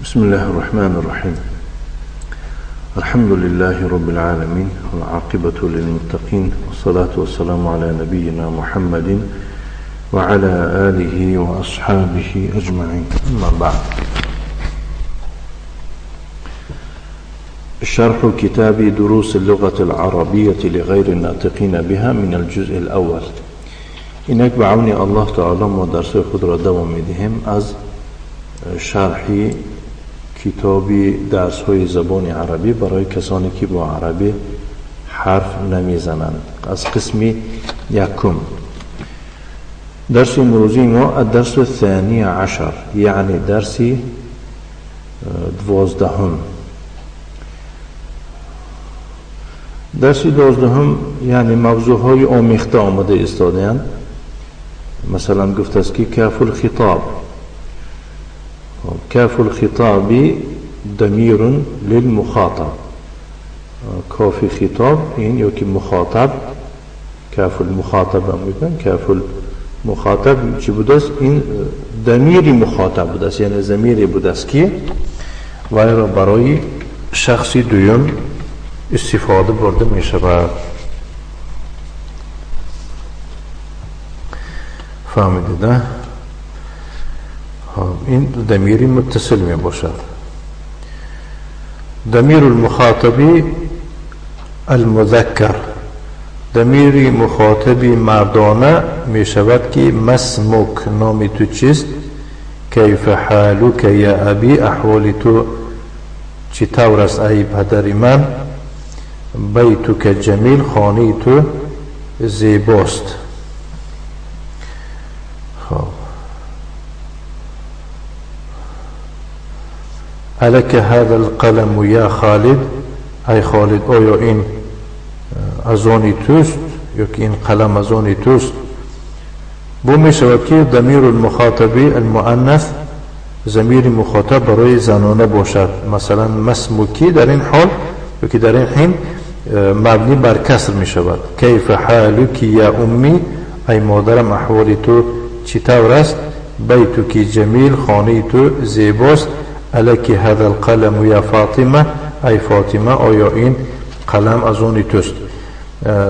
بسم الله الرحمن الرحيم. الحمد لله رب العالمين، والعاقبة للمتقين، والصلاة والسلام على نبينا محمد وعلى آله وأصحابه أجمعين. أما بعد، شرح كتاب دروس اللغة العربية لغير الناطقين بها من الجزء الأول. اینک به عون الله تعالی ما درس خود را دوام میدهیم از شرح کتاب درس های زبان عربی برای کسانی که با عربی حرف نمیزنند، از قسم یکم. درس امروزی ما الدرس الثاني عشر، یعنی درس 12. درس 12 یعنی موضوع های آمیخته آمده ایستاده‌اند. مثلا گفت است که کاف الخطاب، کاف الخطاب ضمیر للمخاطب. کاف خطاب این یا که مخاطب، کاف المخاطب هم میگن. کاف المخاطب چی بوده است؟ این ضمیر مخاطب بوده است، یعنی ضمیری بوده است که وای را برای شخص دوم استفاده برده می شود. فهمیدید نه؟ این ضمیری متصل می باشد. ضمیر المخاطب المذکر، ضمیر مخاطب مردانه می شود که مسمک، نام تو چیست؟ کیف حالک یا ابی، احوال تو چطور است ای پدر من؟ بیتک جمیل، خانه تو زیباست. خب الک هذا القلم یا خالد، ای خالد آیا این از آن توست یا که این قلم از آن توست؟ بو می شود که ضمیر المخاطب المؤنث، ضمیر مخاطب برای زنانه باشد. مثلا مسموکی در این حال یا که در این حین مبنی بر کسر می شود. کیف حالک یا امی، ای مادرم احوال تو چطور است؟ بیتک جمیل، خانه تو زیباست. الک هذا القلم یا فاطمه، ای فاطمه آیا این قلم از آن توست؟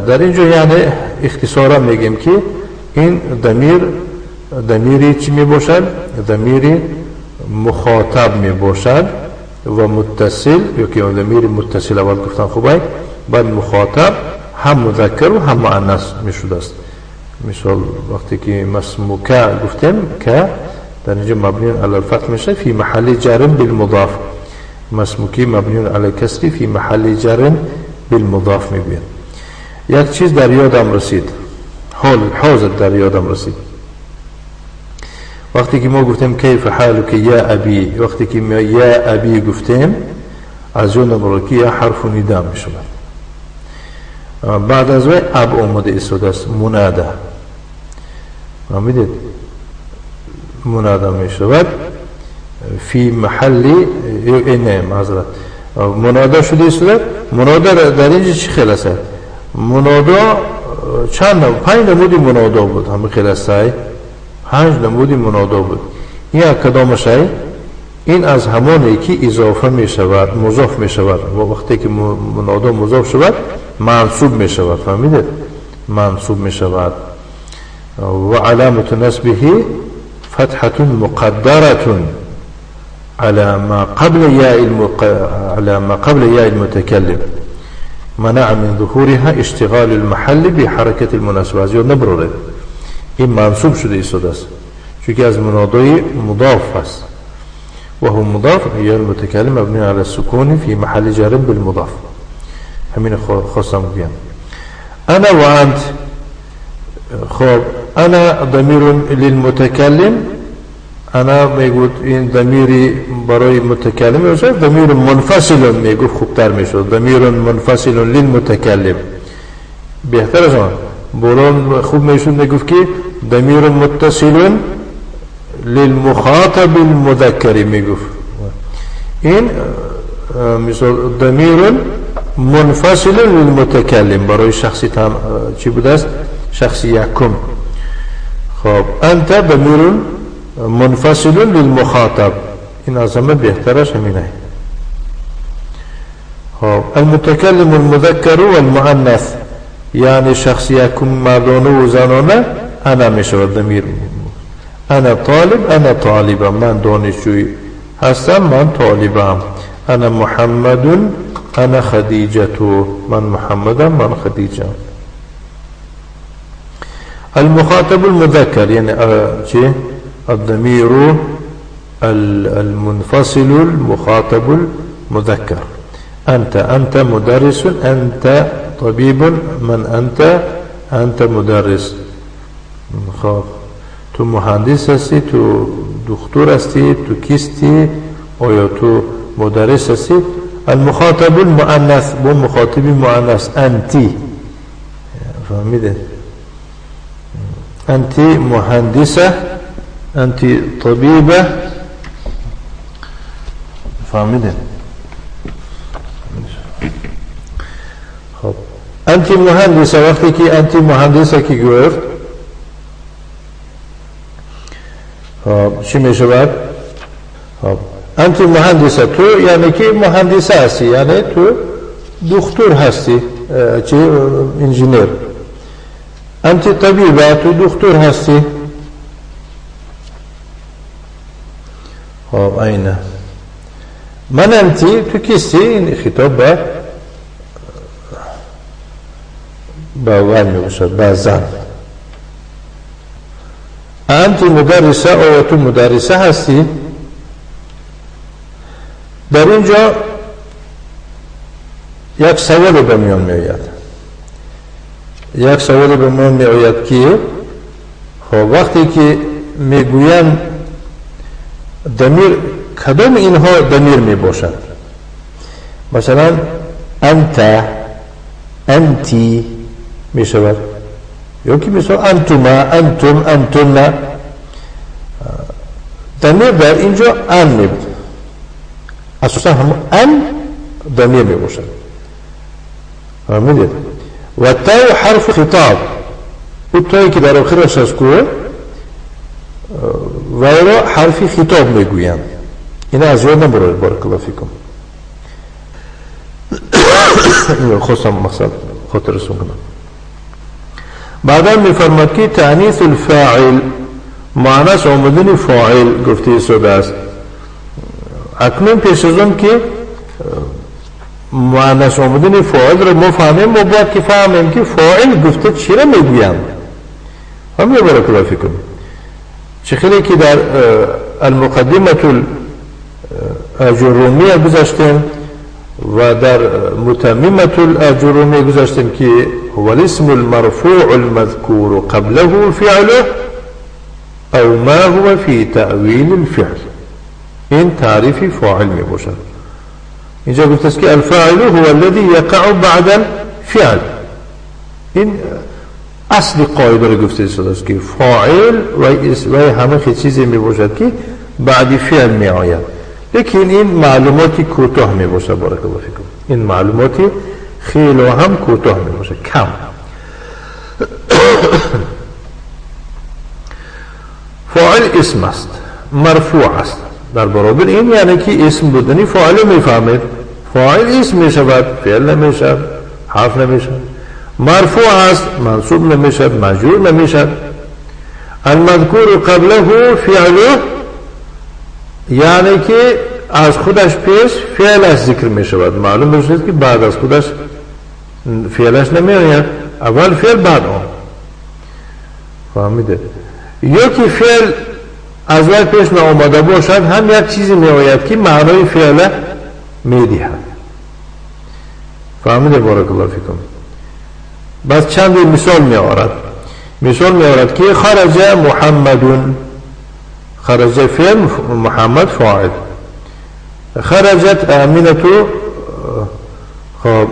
در اینجا یعنی اختصارا میگیم که این ضمیر، ضمیری چی می باشد؟ ضمیر مخاطب می باشد و متصل، یا که ضمیر متصل اول گفتن خوبه، بعد مخاطب هم مذکر و هم مؤنث می شده است. مثال وقتی که مسموکه گفتیم که در اینجا مبنی علی الفتح میشه فی محل جر بالمضاف، مسموکی مبنی علی الکسر فی محل جر بالمضاف میگوید. یک چیز در یادم رسید، حال حاضر در یادم رسید، وقتی که ما گفتیم کیف حالک یا ابی، وقتی که ما یا ابی گفتیم از اون نبرو که یا حرف ندا میشود. بعد از وی اب آمده ایستاده است، مناده. فهمیدید؟ مناده می شود فی محل، نه معذرت، مناده شده ایستاده. مناده در اینجا چی خیلی است؟ مناده چند نمود؟ 5 نمودی مناده بود، همه خیلی است. 5 نمودی مناده بود. این کدامش؟ این از همانی که اضافه می شود، مضاف می شود. و وقتی که مناده مضاف شود منصوب می شود. فهمیدید؟ منصوب می شود. و علامت نصبه فتحة مقدرة على ما قبل ياء على ما قبل ياء المتكلم، منع من ظهورها اشتغال المحل بحركة المناسبة. از یاد نبرید این منصوب شده ایستاده است، چون از منادای مضاف است و هو مضاف یا المتکلم مبنی على السكون في محل جر بالمضاف. همین خواستم بگم. انا و انت، خب انا ضمیر للمتکلم، انا میگوید این ضمیری برای متکلم میشه، ضمیر منفصل میگفت خوبتر میشد، ضمیر منفصل للمتکلم بهتر از آن. برون خوب میشد میگفت که ضمیر متصل للمخاطب المذکر میگفت. این مثال ضمیر منفصل للمتکلم برای شخصی تام چی بوده است؟ شخصی یکم. خب انت ضمیر منفصل للمخاطب، این از همه بهترش همینه. خب المتکلم المذکر والمؤنث، یعنی شخص یکم مردانه و زنانه انا میشود ضمیر. انا طالب، انا طالبه، من دانشجوی هستم، من طالبم. انا محمد، انا خدیجه، من محمدم، من خدیجه. المخاطب المذكر، یعنی چی؟ الضمیر المنفصل المخاطب المذكر. انت، انت مدرس، انت طبیب، من انت، انت مدرس. خب تو مهندس هستی، تو دکتر هستی، تو کیستی، آیا تو مدرس هستی؟ المخاطب المؤنث، با مخاطب مؤنث انتی. فهمیده؟ انت مهندسه، انت طبیبه. فهمیده؟ خب انت مهندسه، وقتی که انت مهندسه که گفت، خب چی میشود؟ خب انت مهندسه، تو یعنی که مهندسه هستی، یعنی تو دکتر هستی، چی؟ انجینر. انت طبیبه، تو دکتر هستی. خب اینه من انتی، تو کیستی؟ این خطاب به وای میباشد، به زن. انت مدرسه، آیا تو مدرسه هستی؟ در اینجا یک سوال به میان میآید، یک سوال به میان میآید که خب وقتی که میگویند ضمیر، کدام اینها ضمیر میباشد؟ مثلا انت، انتی میشود، یا که مثلا انتما، انتم، انتن. ضمیر در اینجا ان میبود، اساسا هم ان ضمیر میباشد. فهمیدید؟ و تاء حرف خطاب، او تایی که در آخرش از کو و را حرف خطاب میگویند. این از یاد نبرید، بارک الله فیکم. این خواستم مقصد خاطر رسون کنم. بعدا میفرماد که تأنیث الفاعل، معنیش آمدن فاعل گفته شده است. اکنون پیش از اون که معنیش آمدن فاعل رو ما فهمیم، ما باید که فهمیم که فاعل گفته چی را میگویند. همین بارک الله فیکم. چه خیلی که در المقدمة الاجرومیه گذاشتیم و در متممة الاجرومیه گذاشتیم که هو الاسم المرفوع المذكور قبله فعله او ما هو في تأویل الفعل. این تعریف فاعل می باشد. اینجا گفته است که الفاعل هو الذي يقع بعد الفعل. این اصل قاعده رو گفته است که فاعل و همه چیزی می باشد که بعد فعل می آید. لیکن این معلوماتی کوتاه می باشد، بارک الله فیکم. این معلوماتی خیلی هم کوتاه می باشد، کم. فاعل اسم است، مرفوع است. در برابر این یعنی که اسم بودنی فاعل میفهمید. فاعل اسم می شود، فعل نمی شود، حرف نمی شود. مرفوع است، منصوب نمی شود، مجرور نمی شود. المذکور قبله فعله، یعنی که از خودش پیش فعلش ذکر می شود. معلوم می شود که بعد از خودش فعلش نمی آید، اول فعل بعد آن. فهمیده؟ یا که فعل از وقت پیش نآمده باشد، هم یک چیزی می آید که معنای فعل می دهد. فهمیده؟ بارک الله فیکم. بس چند مثال می آورد. مثال می آورد که خرج محمد، خرج فعل، محمد فاعل. خرجت آمنة، خب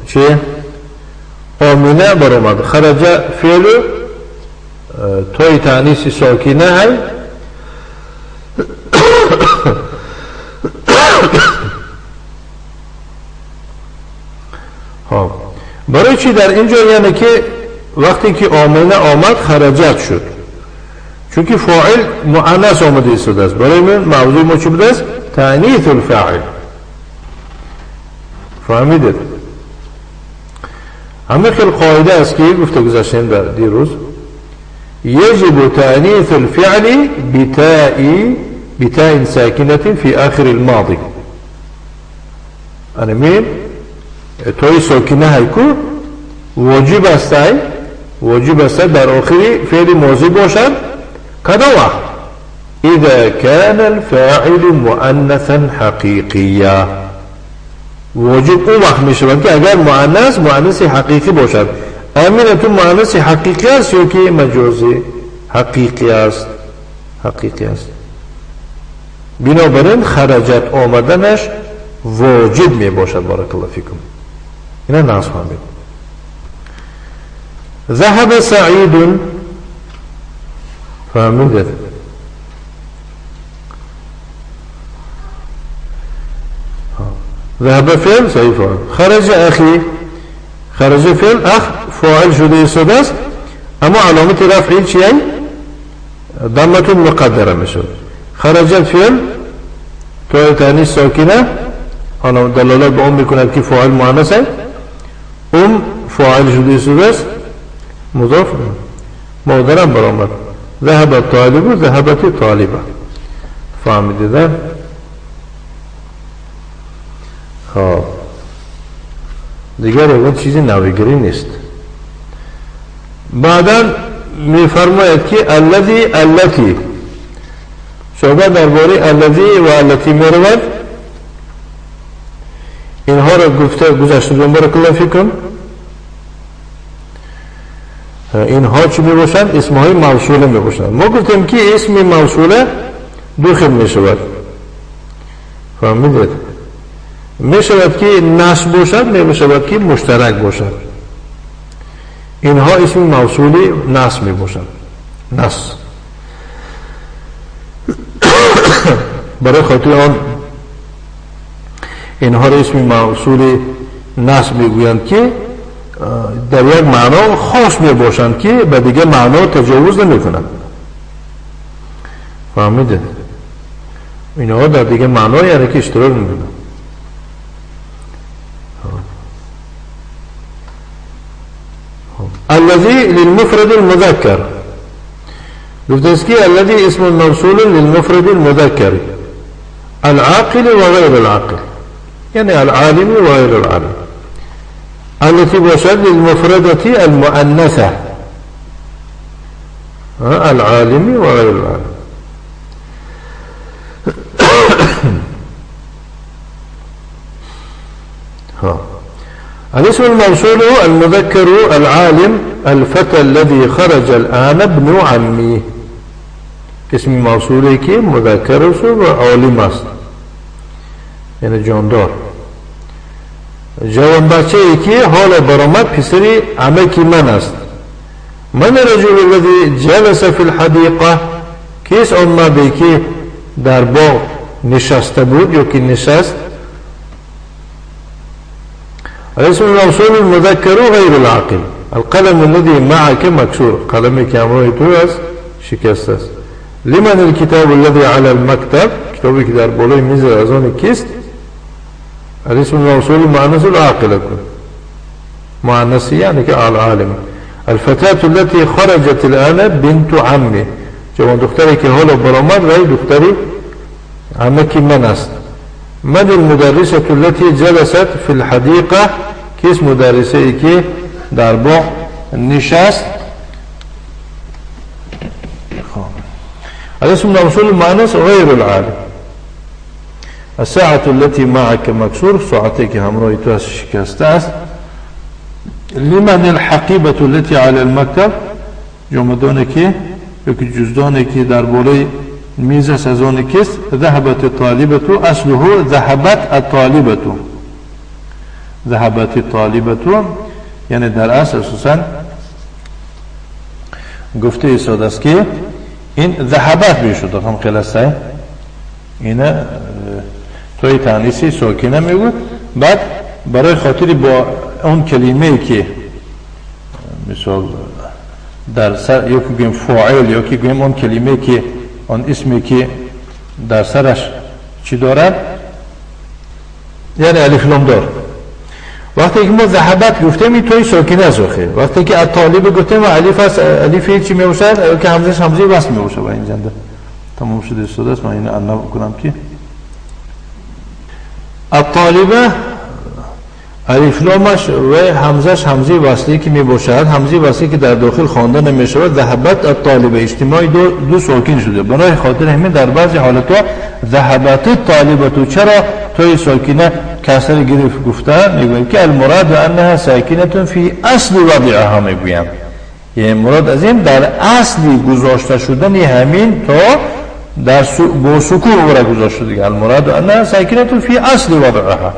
چه؟ آمنه برآمد. خرج فعل، توی تانیث ساکنه های. خب برای چی در اینجا؟ یعنی که وقتی که آمنه آمد خرجت شد، چونکه فاعل مؤنث آمده ایستاده است. برای من موضوع ما چی بوده است؟ تأنیث الفاعل. فهمیدید؟ همه خیلی قاعده است که گفته گذاشتیم در دیروز، يجب تأنيث الفعل بتاء ساكنة في آخر الماضي. أنا مين توي ساكنة هيكو واجب است، واجب است در آخر فعل ماضی باشد. کدام وقت؟ إذا كان الفاعل مؤنثا حقيقيا. واجب اون وقت می شود که اگر مؤنث مؤنث حقیقی باشد. امینه تو مؤنث حقیقی است یا که مجازی؟ حقیقی است، حقیقی است. بنابراین خرجت آمدنش واجب می باشد. بارک الله فیکم. اینا نص فهمید. ذهب سعید. فهمیدید؟ ذهب فعل صحیح فاعل. خرج اخی، خرج فعل اخ فاعل شده ایستاده است، اما علامت رفعی چیه؟ ضمه مقدره میشد. خرج فعل تو تانیث ساکنه، حالا دلالت به اون میکند که فاعل مؤنث است، اون فاعل شده ایستاده است، مضاف مادرم برآمد. ذهب الطالب، ذهبت طالبه. فهمیدید؟ خب دیگر اون چیزی نویگری نیست. بعدا میفرماید که الذی التی، صحبت درباره الذی و التی میرود. اینها را گفته گذشته بودم. بارک الله فیکم. اینها چی میباشند؟ اسمهای موصوله میباشند. ما گفتیم که اسم موصوله دو خیل میشود. فهمیدید؟ میشود که نصب باشد، میشود که مشترک باشد. اینها اسم موصولی نصب میباشند. نصب برای خاطر آن اینها را اسم موصول نصب میگویند که در یک معنا خاص میباشند که به دیگه معنا تجاوز نمیکنند. فهمیدید؟ اینها در دیگه معنا یعنی که اشتراک نمیکنند. الذي للمفرد المذكر. گفته الذي اسم موصول للمفرد المذكر العاقل وغير العاقل، يعني العالم وغير العالم. التي باشد للمفردة المؤنثة العالم وغير العالم. الاسم الموصول المذكر العالم الفتى الذي خرج الآن ابن عمي. اسم موصولی که مذکر است و عالم است، یعنی جاندار. جوان بچه ای که حالا برآمد پسر عمک من است. من الرجل الذي جلس في الحديقة؟ کیست آن مردی که در باغ نشسته بود یا که نشست؟ الاسم الموصول المذكر غير العاقل. القلم الذي معك مكسور، قلمی که همراه تو است شکست است. لمن الكتاب الذي على المكتب؟ کتابی که در بالای میز از آن کیست؟ الاسم الموصول مؤنث العاقل، مؤنث یعنی که العالم. الفتاة التي خرجت الآن بنت عمي، جوان دختری که حالا برآمد و دختری عمک من است. من المدرسة التي جلست في الحديقة؟ کیست مدرسه ای که در باغ نشست؟ الاسم الموصول المؤنث غير العالم. الساعة التي معك مكسور، ساعتی که همراه تو است شکسته است. لمن الحقيبة التي على المكتب؟ جمدانی که یا که جزدانی که در بالای میز است از آن کیست؟ ذهبت الطالبة، اصله ذهبت الطالبة. ذهبت الطالبة یعنی در اصل اساسا گفته ایستاده است که این ذهبت میشد، هم خیلی است اینه توی تانیثی ساکنه میگود. بعد برای خاطر با اون کلمه که مثال در سر یا که گویم فاعل یا که گویم آن کلمه که آن اسمی که در سرش چی دارد، یعنی الف لام دار. وقتی که ما ذهبت گفتیم این توی ساکنه است. وقتی که الطالب گفتیم الف است، الف چی میباشد که همزه همزه وصل میباشد و این جنده تمام شده استاد است. من اینو انا کنم که الطالبه الف لامش و همزش همزه وصلی که میباشد، همزه وصلی که در داخل خوانده نمیشود. ذهبت الطالبه اجتماعی دو ساکن شده، برای خاطر همین در بعضی حالتها ذهبت الطالبه چرا توی ساکنه کسر گرفت گفتن؟ میگویم که المراد انها ساکنه فی اصل وضعها، میگویم یعنی مراد از این در اصل گذاشته شدن همین تا در با سکون او را گذاشته شده. المراد انها ساکنه فی اصل وضعها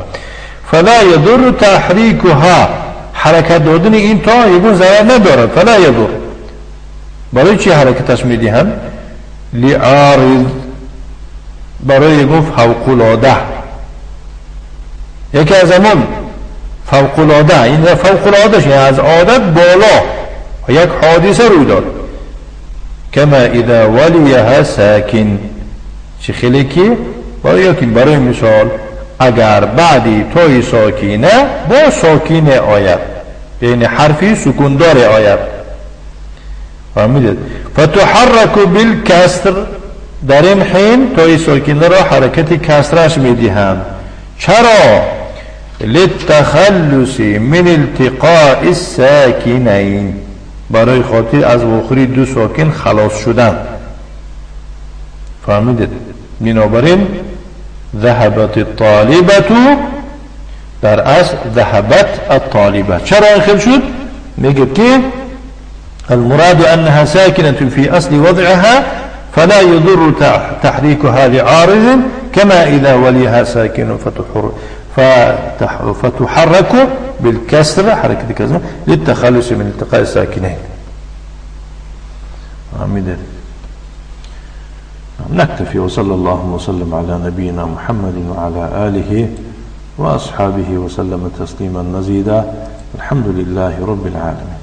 فلا يضر تحریکها، حرکت دادن این تا یگون ضرر ندارد. فلا يضر برای چی حرکتش میدهند؟ لعارض، برای یگون فوق العاده، یکی از همون فوق العاده، این فوق العاده یعنی از عادت بالا یک حادثه روی داد. کما اذا ولیها ساکن، چه خیلی که برای مثال اگر بعدی توی ساکینه با ساکینه آید، یعنی حرفی سکوندار آید، فهمیدید؟ فتحرک بالکسر، در این حین توی ساکینه را حرکت کسرش میدهند. چرا؟ للتخلص من التقاء الساکنین، برای خاطر از وخوری دو ساکن خلاص شدن. فهمیدید؟ بنابراین ذهبت الطالبة در اصل ذهبت الطالبة. چرا آخر شد؟ میگه که المراد انها ساکنة في اصل وضعها فلا يضر تحريكها لعارض كما اذا وليها ساكن فتحرك بالكسر، حركة الكسر للتخلص من التقاء الساكنين. آمين. نكتفي وصلى الله وسلم على نبينا محمد وعلى آله وأصحابه وسلم تسليما مزيدا. الحمد لله رب العالمين.